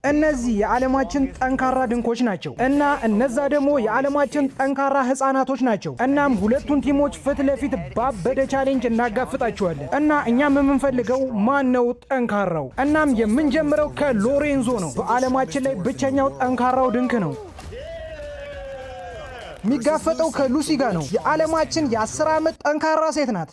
እነዚህ የዓለማችን ጠንካራ ድንኮች ናቸው እና እነዛ ደግሞ የዓለማችን ጠንካራ ህፃናቶች ናቸው። እናም ሁለቱን ቲሞች ፊት ለፊት ባበደ challenge እናጋፍጣቸዋለን እና እኛም የምንፈልገው ማን ነው ጠንካራው? እናም የምንጀምረው ከሎሬንዞ ነው። በዓለማችን ላይ ብቸኛው ጠንካራው ድንክ ነው። የሚጋፈጠው ከሉሲ ጋር ነው። የዓለማችን የ10 ዓመት ጠንካራ ሴት ናት።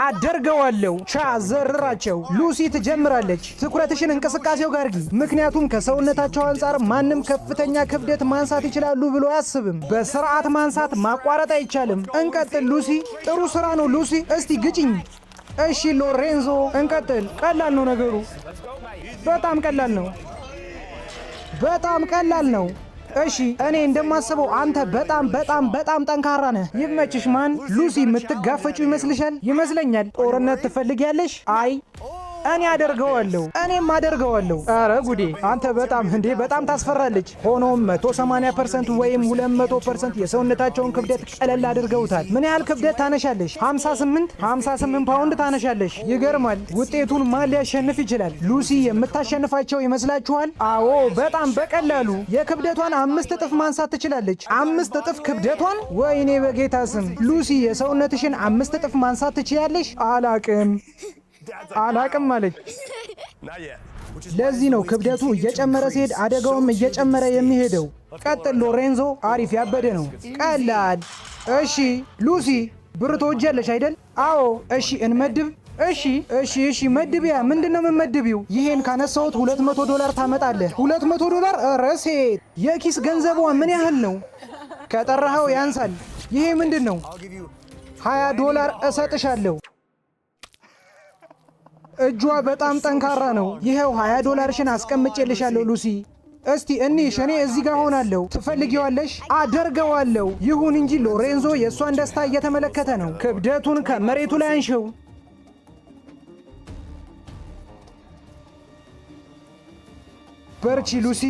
አደርገዋለሁ። ቻ ዘርራቸው። ሉሲ ትጀምራለች። ትኩረትሽን እንቅስቃሴው ጋር አድርጊ፣ ምክንያቱም ከሰውነታቸው አንጻር ማንም ከፍተኛ ክብደት ማንሳት ይችላሉ ብሎ አያስብም። በስርዓት ማንሳት ማቋረጥ አይቻልም። እንቀጥል ሉሲ። ጥሩ ስራ ነው ሉሲ። እስቲ ግጭኝ። እሺ ሎሬንዞ፣ እንቀጥል። ቀላል ነው ነገሩ። በጣም ቀላል ነው። በጣም ቀላል ነው። እሺ፣ እኔ እንደማስበው አንተ በጣም በጣም በጣም ጠንካራ ነህ። ይመችሽ man። ሉሲ የምትጋፈጪው ይመስልሻል? ይመስለኛል። ጦርነት ትፈልጊያለሽ? አይ፣ እኔ አደርገዋለሁ። እኔም አደርገዋለሁ። ኧረ ጉዴ! አንተ በጣም እንዴ በጣም ታስፈራለች። ሆኖም 180% ወይም 200% የሰውነታቸውን ክብደት ቀለል አድርገውታል። ምን ያህል ክብደት ታነሻለሽ? 58። 58 ፓውንድ ታነሻለሽ። ይገርማል። ውጤቱን ማን ሊያሸንፍ ይችላል? ሉሲ የምታሸንፋቸው ይመስላችኋል? አዎ፣ በጣም በቀላሉ የክብደቷን 5 እጥፍ ማንሳት ትችላለች። 5 እጥፍ ክብደቷን! ወይኔ በጌታ ስም! ሉሲ፣ የሰውነትሽን 5 እጥፍ ማንሳት ትችያለሽ? አላቅም፣ አላቅም አለች። ለዚህ ነው ክብደቱ እየጨመረ ሲሄድ አደጋውም እየጨመረ የሚሄደው። ቀጥል ሎሬንዞ። አሪፍ፣ ያበደ ነው። ቀላል። እሺ ሉሲ፣ ብር ትወጃለሽ አይደል? አዎ። እሺ እንመድብ። እሺ፣ መድቢያ። ምንድን ነው የምመድቢው? ይሄን ካነሳሁት 200 ዶላር ታመጣለህ። 200 ዶላር? ኧረ ሴት፣ የኪስ ገንዘቧ ምን ያህል ነው? ከጠራኸው ያንሳል። ይሄ ምንድን ነው? 20 ዶላር እሰጥሻለሁ። እጇ በጣም ጠንካራ ነው። ይኸው 20 ዶላርሽን አስቀምጬልሻለሁ ሉሲ። እስቲ እኒሽ፣ እኔ እዚህ ጋር ሆናለሁ። ትፈልጊዋለሽ? አደርገዋለሁ። ይሁን እንጂ ሎሬንዞ የእሷን ደስታ እየተመለከተ ነው። ክብደቱን ከመሬቱ ላይ አንሺው። በርቺ ሉሲ።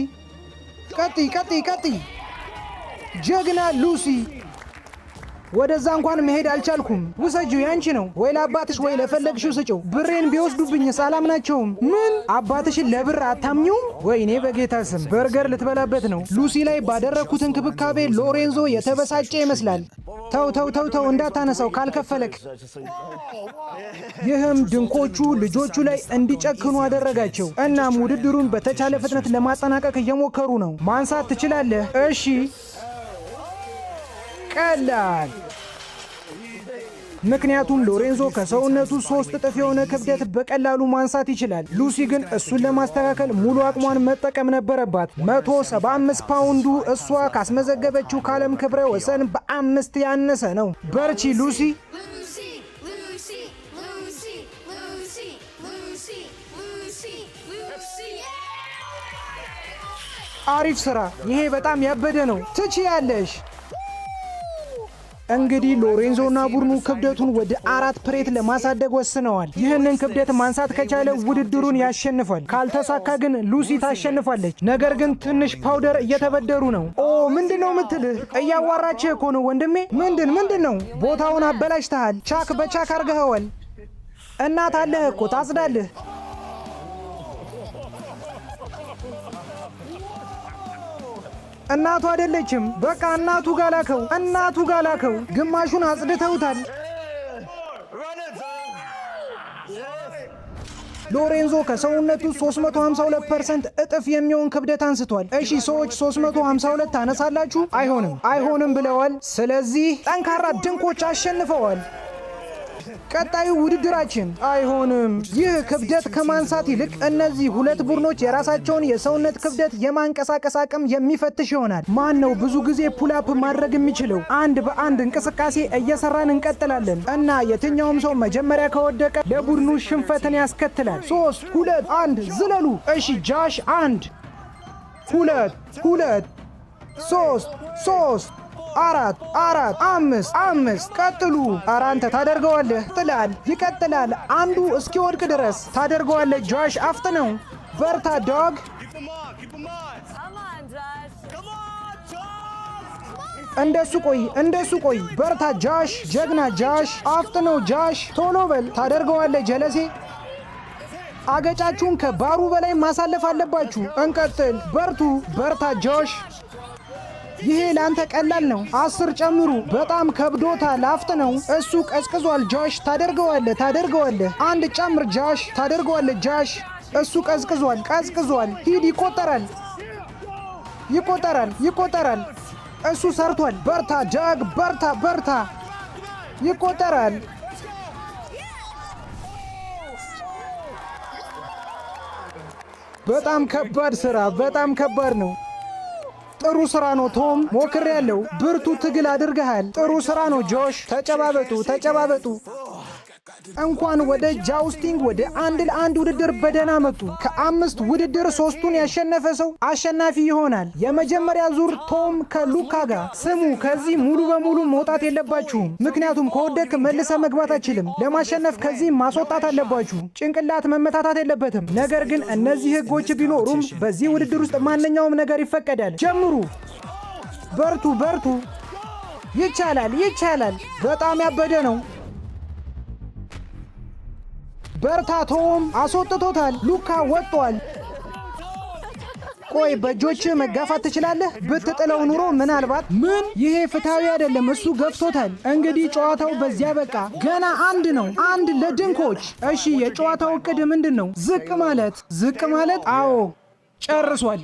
ቀጥይ፣ ቀጥይ፣ ቀጥይ። ጀግና ሉሲ። ወደዛ እንኳን መሄድ አልቻልኩም። ውሰጂው፣ ያንቺ ነው። ወይ ለአባትሽ ወይ ለፈለግሽው ስጭው። ብሬን ቢወስዱብኝስ? አላምናቸውም። ምን፣ አባትሽን ለብር አታምኚውም? ወይኔ በጌታ ስም፣ በርገር ልትበላበት ነው። ሉሲ ላይ ባደረግኩት እንክብካቤ ሎሬንዞ የተበሳጨ ይመስላል። ተው ተው ተው ተው፣ እንዳታነሳው ካልከፈለክ። ይህም ድንኮቹ ልጆቹ ላይ እንዲጨክኑ አደረጋቸው። እናም ውድድሩን በተቻለ ፍጥነት ለማጠናቀቅ እየሞከሩ ነው። ማንሳት ትችላለህ። እሺ፣ ቀላል። ምክንያቱም ሎሬንዞ ከሰውነቱ 3 እጥፍ የሆነ ክብደት በቀላሉ ማንሳት ይችላል። ሉሲ ግን እሱን ለማስተካከል ሙሉ አቅሟን መጠቀም ነበረባት። 175 ፓውንዱ እሷ ካስመዘገበችው ከዓለም ክብረ ወሰን በ5 ያነሰ ነው። በርቺ ሉሲ። Lucy, Lucy, Lucy, Lucy, Lucy, Lucy, Lucy. አሪፍ ስራ። ይሄ በጣም ያበደ ነው። ትችያለሽ። እንግዲህ ሎሬንዞና ቡድኑ ክብደቱን ወደ አራት ፕሬት ለማሳደግ ወስነዋል። ይህንን ክብደት ማንሳት ከቻለ ውድድሩን ያሸንፋል። ካልተሳካ ግን ሉሲ ታሸንፋለች። ነገር ግን ትንሽ powder እየተበደሩ ነው። ኦ፣ ምንድን ነው ምትልህ? እያዋራችህ እኮ ነው ወንድሜ። ምንድን ነው? ቦታውን አበላሽተሃል። ቻክ በቻክ አርገኸዋል። እናት አለህ እኮ፣ ታጽዳልህ። እናቱ አይደለችም። በቃ እናቱ ጋር ላከው፣ እናቱ ጋር ላከው። ግማሹን አጽድተውታል። ሎሬንዞ ከሰውነቱ 352% እጥፍ የሚሆን ክብደት አንስቷል። እሺ ሰዎች፣ 352 ታነሳላችሁ? አይሆንም፣ አይሆንም ብለዋል። ስለዚህ ጠንካራ ድንኮች አሸንፈዋል። ቀጣዩ ውድድራችን አይሆንም። ይህ ክብደት ከማንሳት ይልቅ እነዚህ ሁለት ቡድኖች የራሳቸውን የሰውነት ክብደት የማንቀሳቀስ አቅም የሚፈትሽ ይሆናል። ማን ነው ብዙ ጊዜ pull up ማድረግ የሚችለው? አንድ በአንድ እንቅስቃሴ እየሰራን እንቀጥላለን እና የትኛውም ሰው መጀመሪያ ከወደቀ ለቡድኑ ሽንፈትን ያስከትላል። ሶስት፣ ሁለት፣ አንድ፣ ዝለሉ። እሺ ጃሽ፣ አንድ፣ ሁለት፣ ሁለት፣ ሶስት፣ ሶስት፣ አራት፣ አራት፣ አምስት፣ አምስት። ቀጥሉ። ኧረ አንተ ታደርገዋለህ። ይቀጥላል፣ ይቀጥላል። አንዱ እስኪወድቅ ድረስ ታደርገዋለህ። ጆሽ፣ አፍጥነው። በርታ dog። Keep 'em on, keep 'em on. Come on, Josh. Come on, Josh! እንደሱ ቆይ፣ እንደሱ ቆይ። በርታ ጆሽ፣ ጀግና ጆሽ። አፍጥነው ጆሽ፣ ቶሎ በል። ታደርገዋለህ ጀለሴ። አገጫችሁን ከባሩ በላይ ማሳለፍ አለባችሁ። እንቀጥል። በርቱ። በርታ ጆሽ። ይሄ ለአንተ ቀላል ነው። 10 ጨምሩ። በጣም ከብዶታል። አፍጥነው። እሱ ቀዝቅዟል። ጆሽ ታደርገዋለህ፣ ታደርገዋለህ። አንድ ጨምር ጆሽ። ታደርገዋለህ ጆሽ። እሱ ቀዝቅዟል፣ ቀዝቅዟል። ሂድ። ይቆጠራል፣ ይቆጠራል፣ ይቆጠራል። እሱ ሰርቷል። በርታ ጃግ፣ በርታ፣ በርታ። ይቆጠራል። በጣም ከባድ ስራ፣ በጣም ከባድ ነው። ጥሩ ስራ ነው ቶም፣ ሞክሬያለሁ። ብርቱ ትግል አድርገሃል። ጥሩ ስራ ነው ጆሽ። ተጨባበጡ፣ ተጨባበጡ። እንኳን ወደ jousting ወደ አንድ ለአንድ ውድድር በደህና መጡ። ከአምስት ውድድር ሶስቱን ያሸነፈ ሰው አሸናፊ ይሆናል። የመጀመሪያ ዙር ቶም ከሉካ ጋር። ስሙ፣ ከዚህ ሙሉ በሙሉ መውጣት የለባችሁም፣ ምክንያቱም ከወደክ መልሰህ መግባት አትችልም። ለማሸነፍ ከዚህ ማስወጣት አለባችሁ። ጭንቅላት መመታታት የለበትም። ነገር ግን እነዚህ ህጎች ቢኖሩም በዚህ ውድድር ውስጥ ማንኛውም ነገር ይፈቀዳል። ጀምሩ። በርቱ፣ በርቱ። ይቻላል፣ ይቻላል። በጣም ያበደ ነው። በርታ ቶም። አስወጥቶታል። ሉካ ወጥቷል። ቆይ በእጆች መጋፋት ትችላለህ? ብትጥለው ኑሮ ምናልባት ምን። ይሄ ፍትሐዊ አይደለም። እሱ ገፍቶታል። እንግዲህ ጨዋታው በዚያ በቃ። ገና አንድ ነው። አንድ ለድንኮች። እሺ የጨዋታው እቅድ ምንድን ነው? ዝቅ ማለት፣ ዝቅ ማለት። አዎ ጨርሷል።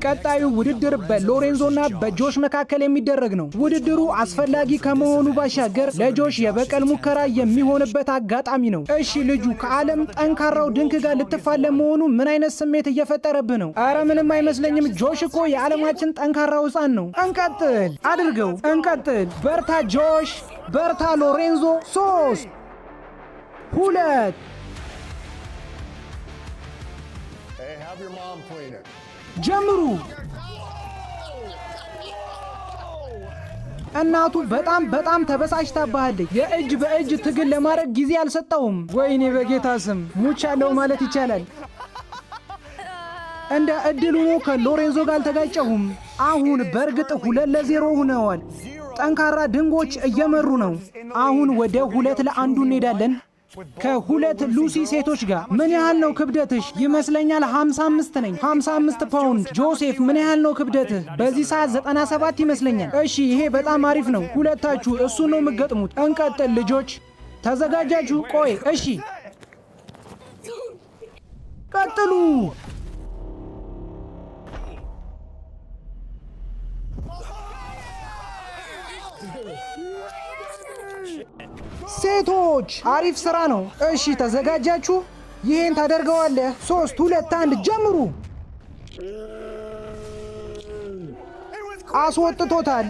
ቀጣዩ ውድድር በሎሬንዞና በጆሽ መካከል የሚደረግ ነው። ውድድሩ አስፈላጊ ከመሆኑ ባሻገር ለጆሽ የበቀል ሙከራ የሚሆንበት አጋጣሚ ነው። እሺ ልጁ ከዓለም ጠንካራው ድንክ ጋር ልትፋለም መሆኑ ምን አይነት ስሜት እየፈጠረብህ ነው? አረ ምንም አይመስለኝም። ጆሽ እኮ የዓለማችን ጠንካራው ሕፃን ነው። እንቀጥል፣ አድርገው፣ እንቀጥል። በርታ ጆሽ፣ በርታ ሎሬንዞ። 3 2 Hey, have your mom clean it. ጀምሩ። እናቱ በጣም በጣም ተበሳጭታብሃለች። የእጅ በእጅ ትግል ለማድረግ ጊዜ አልሰጠውም። ወይኔ በጌታ ስም ሙቻለሁ ማለት ይቻላል። እንደ እድል ሆኖ ከሎሬንዞ ጋር አልተጋጨሁም። አሁን በእርግጥ 2-0 ሆነዋል። ጠንካራ ድንጎች እየመሩ ነው። አሁን ወደ 2 ለ1 እንሄዳለን። ከሁለት ሉሲ ሴቶች ጋር። ምን ያህል ነው ክብደትሽ? ይመስለኛል 55 ነኝ። 55 ፓውንድ። ጆሴፍ ምን ያህል ነው ክብደትህ? በዚህ ሰዓት 97 ይመስለኛል። እሺ ይሄ በጣም አሪፍ ነው። ሁለታችሁ እሱን ነው የምትገጥሙት። እንቀጥል ልጆች። ተዘጋጃችሁ? ቆይ እሺ፣ ቀጥሉ። ሴቶች አሪፍ ስራ ነው። እሺ ተዘጋጃችሁ? ይሄን ታደርገዋለህ። 3 2 1 ጀምሩ። አስወጥቶታል።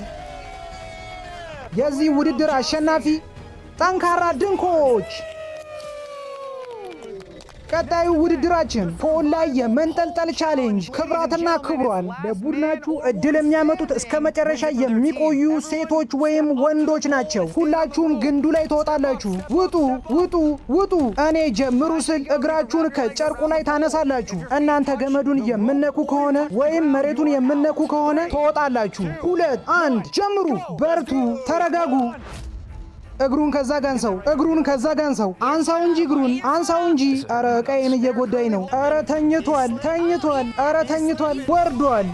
የዚህ ውድድር አሸናፊ ጠንካራ ድንኮች። ቀጣዩ ውድድራችን pole ላይ የመንጠልጠል challenge። ክብራትና ክብሯን ለቡድናችሁ እድል የሚያመጡት እስከ መጨረሻ የሚቆዩ ሴቶች ወይም ወንዶች ናቸው። ሁላችሁም ግንዱ ላይ ትወጣላችሁ። ውጡ፣ ውጡ፣ ውጡ። እኔ ጀምሩ ስል እግራችሁን ከጨርቁ ላይ ታነሳላችሁ። እናንተ ገመዱን የምትነኩ ከሆነ ወይም መሬቱን የምትነኩ ከሆነ ትወጣላችሁ። 2 1 ጀምሩ። በርቱ፣ ተረጋጉ። እግሩን ከዛ ጋ አንሳው፣ እግሩን ከዛ ጋ አንሳው፣ አንሳው እንጂ እግሩን አንሳው እንጂ። ኧረ ቀይን እየጎዳኝ ነው። ኧረ ተኝቷል፣ ተኝቷል፣ ኧረ ተኝቷል፣ ወርዷል።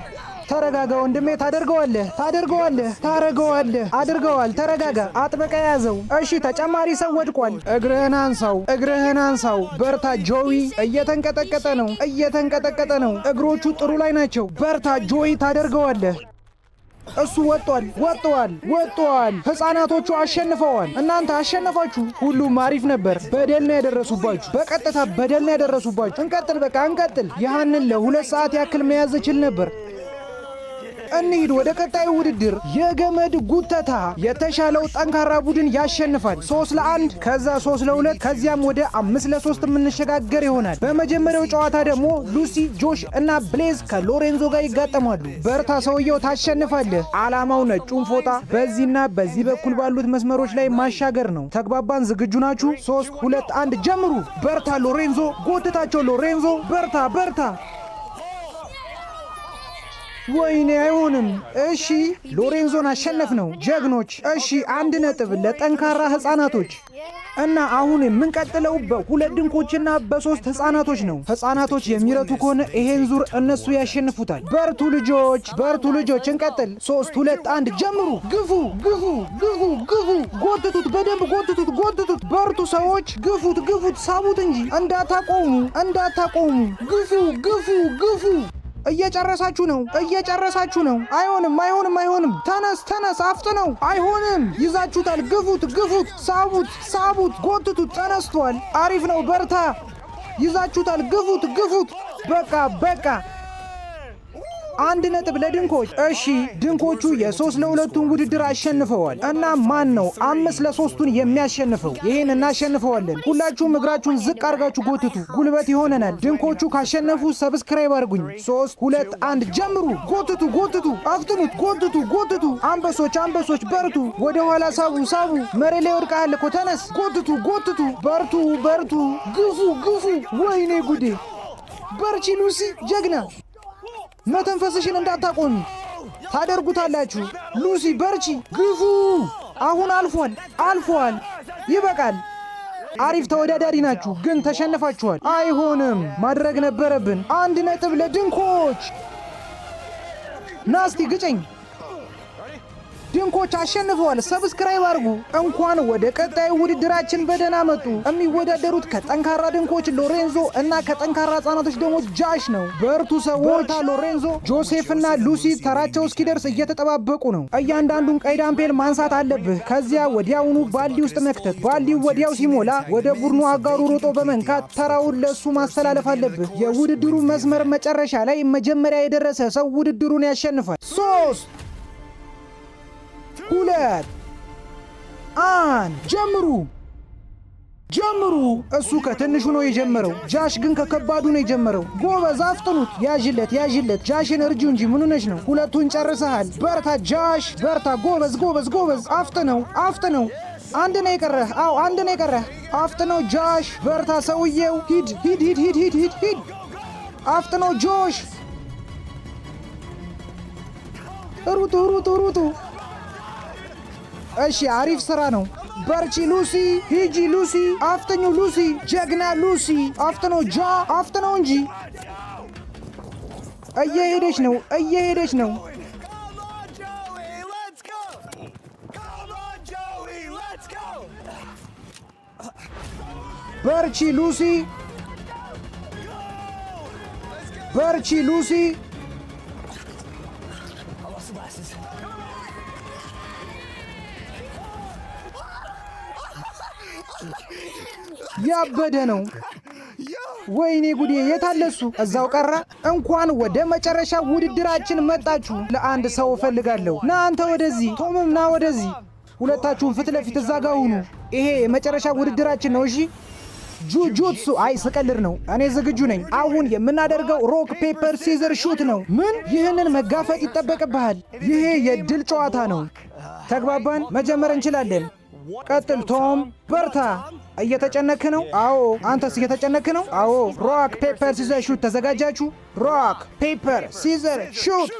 ተረጋጋ ወንድሜ፣ ታደርገዋለህ፣ ታደርገዋለህ፣ ታረገዋለህ። አድርገዋል። ተረጋጋ፣ አጥብቀህ ያዘው። እሺ፣ ተጨማሪ ሰው ወድቋል። እግርህን አንሳው፣ እግርህን አንሳው። በርታ ጆዊ። እየተንቀጠቀጠ ነው፣ እየተንቀጠቀጠ ነው። እግሮቹ ጥሩ ላይ ናቸው። በርታ ጆዊ፣ ታደርገዋለህ። እሱ ወጥቷል፣ ወጥቷል፣ ወጥቷል። ህፃናቶቹ አሸንፈዋል። እናንተ አሸነፋችሁ። ሁሉም አሪፍ ነበር። በደል ነው ያደረሱባችሁ። በቀጥታ በደል ነው ያደረሱባችሁ። እንቀጥል፣ በቃ እንቀጥል። ይህንን ለ2 ሰዓት ያክል መያዝ እችል ነበር። እንሂድ ወደ ቀጣዩ ውድድር፣ የገመድ ጉተታ። የተሻለው ጠንካራ ቡድን ያሸንፋል። 3-1፣ ከዛ 3-2፣ ከዚያም ወደ 5-3 የምንሸጋገር ይሆናል። በመጀመሪያው ጨዋታ ደግሞ ሉሲ፣ ጆሽ እና ብሌዝ ከሎሬንዞ ጋር ይጋጠማሉ። በርታ ሰውየው፣ ታሸንፋለህ። ዓላማው ነጩን ፎጣ በዚህና በዚህ በኩል ባሉት መስመሮች ላይ ማሻገር ነው። ተግባባን? ዝግጁ ናችሁ? 3 2 1 ጀምሩ። በርታ ሎሬንዞ፣ ጎትታቸው ሎሬንዞ። በርታ በርታ። ወይኔ አይሆንም። እሺ ሎሬንዞን አሸነፍነው፣ ጀግኖች። እሺ 1 ነጥብ ለጠንካራ ህፃናቶች። እና አሁን የምንቀጥለው በሁለት ድንኮችና በሶስት ህፃናቶች ነው። ህፃናቶች የሚረቱ ከሆነ ይሄን ዙር እነሱ ያሸንፉታል። በርቱ ልጆች፣ በርቱ ልጆች። እንቀጥል። ሶስት፣ ሁለት፣ አንድ፣ ጀምሩ። ግፉ፣ ግፉ፣ ግፉ፣ ግፉ። ጎትቱት፣ በደንብ ጎትቱት፣ ጎትቱት። በርቱ ሰዎች፣ ግፉት፣ ግፉት፣ ሳቡት እንጂ እንዳታቆሙ፣ እንዳታቆሙ። ግፉ፣ ግፉ፣ ግፉ። እየጨረሳችሁ ነው፣ እየጨረሳችሁ ነው። አይሆንም፣ አይሆንም፣ አይሆንም። ተነስ፣ ተነስ፣ አፍጥነው። አይሆንም። ይዛችሁታል። ግፉት፣ ግፉት፣ ሳቡት፣ ሳቡት፣ ጎትቱት። ተነስቷል። አሪፍ ነው። በርታ። ይዛችሁታል። ግፉት፣ ግፉት። በቃ በቃ። 1 ነጥብ ለድንኮች። እሺ ድንኮቹ የ3 ለ2ቱን ውድድር አሸንፈዋል። እና ማን ነው 5 ለ3ቱን የሚያሸንፈው? ይህን እናሸንፈዋለን። ሁላችሁም እግራችሁን ዝቅ አድርጋችሁ ጎትቱ፣ ጉልበት ይሆነናል። ድንኮቹ ካሸነፉ subscribe አድርጉኝ። ሶስት፣ ሁለት፣ አንድ፣ ጀምሩ። ጎትቱ፣ ጎትቱ፣ አፍጥኑት። ጎትቱ፣ ጎትቱ። አንበሶች፣ አንበሶች በርቱ። ወደ ኋላ ሳቡ፣ ሳቡ። መሬት ላይ ወድቀሃል እኮ፣ ተነስ። ጎትቱ፣ ጎትቱ። በርቱ፣ በርቱ። ግፉ፣ ግፉ። ወይኔ ጉዴ! በርቺ ሉሲ፣ ጀግና። መተንፈስሽን እንዳታቆሚ። ታደርጉታላችሁ። ሉሲ በርቺ፣ ግፉ። አሁን አልፏል፣ አልፏል። ይበቃል። አሪፍ ተወዳዳሪ ናችሁ፣ ግን ተሸንፋችኋል። አይሆንም፣ ማድረግ ነበረብን። 1 ነጥብ ለድንኮች። ናስቲ ግጨኝ። ድንኮች አሸንፈዋል። Subscribe አድርጉ። እንኳን ወደ ቀጣዩ ውድድራችን በደህና መጡ። የሚወዳደሩት ከጠንካራ ድንኮች ሎሬንዞ እና ከጠንካራ ህጻናቶች ደግሞ ጃሽ ነው። በርቱ ሰዎች። ሎሬንዞ፣ ጆሴፍ እና ሉሲ ተራቸው እስኪደርስ እየተጠባበቁ ነው። እያንዳንዱን ቀይ dumbbell ማንሳት አለብህ። ከዚያ ወዲያውኑ ባልዲ ውስጥ መክተት። ባልዲው ወዲያው ሲሞላ ወደ ቡድኑ አጋሩ ሮጦ በመንካት ተራውን ለሱ ማስተላለፍ አለብህ። የውድድሩ መስመር መጨረሻ ላይ መጀመሪያ የደረሰ ሰው ውድድሩን ያሸንፋል። ሶስት፣ ሁለት፣ አንድ፣ ጀምሩ ጀምሩ። እሱ ከትንሹ ነው የጀመረው። ጃሽ ግን ከከባዱ ነው የጀመረው። ጎበዝ፣ አፍጥኑት። ያዥለት፣ ያዥለት። ጃሽን እርጂው እንጂ ምን ሆነሽ ነው? ሁለቱን ጨርሰሃል። በርታ ጃሽ፣ በርታ። ጎበዝ፣ ጎበዝ፣ ጎበዝ። አፍጥነው፣ አፍጥነው። አንድ ነው የቀረህ። አዎ አንድ ነው የቀረህ። አፍጥነው ጃሽ፣ በርታ ሰውየው። ሂድ፣ ሂድ፣ ሂድ፣ ሂድ፣ ሂድ፣ ሂድ፣ ሂድ። አፍጥነው ጆሽ። ሩጡ፣ ሩጡ፣ ሩጡ። እሺ አሪፍ ስራ ነው። በርቺ ሉሲ፣ ሂጂ ሉሲ፣ አፍጥኙ ሉሲ፣ ጀግና ሉሲ። አፍጥነው ጃ፣ አፍጥነው እንጂ። እየሄደች ነው፣ እየሄደች ነው። Come on, Joey, let's go! Come on, Joey, let's go! በርቺ ሉሲ፣ በርቺ ሉሲ። I lost the glasses. ያበደ ነው። ወይኔ ጉዴ! የታለ እሱ? እዛው ቀረ። እንኳን ወደ መጨረሻ ውድድራችን መጣችሁ። ለአንድ ሰው እፈልጋለሁ። ና አንተ ወደዚህ፣ ቶምም ና ወደዚህ። ሁለታችሁም ፊት ለፊት እዛ ጋ ሁኑ። ይሄ የመጨረሻ ውድድራችን ነው። እሺ ጁጁትሱ። አይ ስቀልድ ነው። እኔ ዝግጁ ነኝ። አሁን የምናደርገው rock, paper, scissor, shoot ነው። ምን? ይህንን መጋፈጥ ይጠበቅብሃል። ይሄ የድል ጨዋታ ነው። ተግባባን? መጀመር እንችላለን። ቀጥል ቶም፣ በርታ። እየተጨነክ ነው? አዎ። አንተስ እየተጨነክ ነው? አዎ። Rock, paper, scissor, shoot። ተዘጋጃችሁ? Rock, paper, scissor, shoot።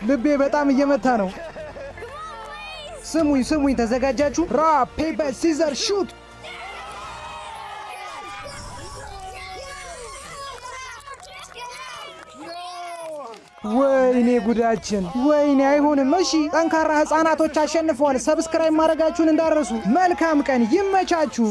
ልቤ በጣም እየመታ ነው። ስሙኝ ስሙኝ፣ ተዘጋጃችሁ? Rock, paper, scissor, shoot። ወይኔ ጉዳችን! ወይኔ አይሆንም። እሺ ጠንካራ ህፃናቶች አሸንፈዋል። Subscribe ማድረጋችሁን እንዳትረሱ። መልካም ቀን፣ ይመቻችሁ።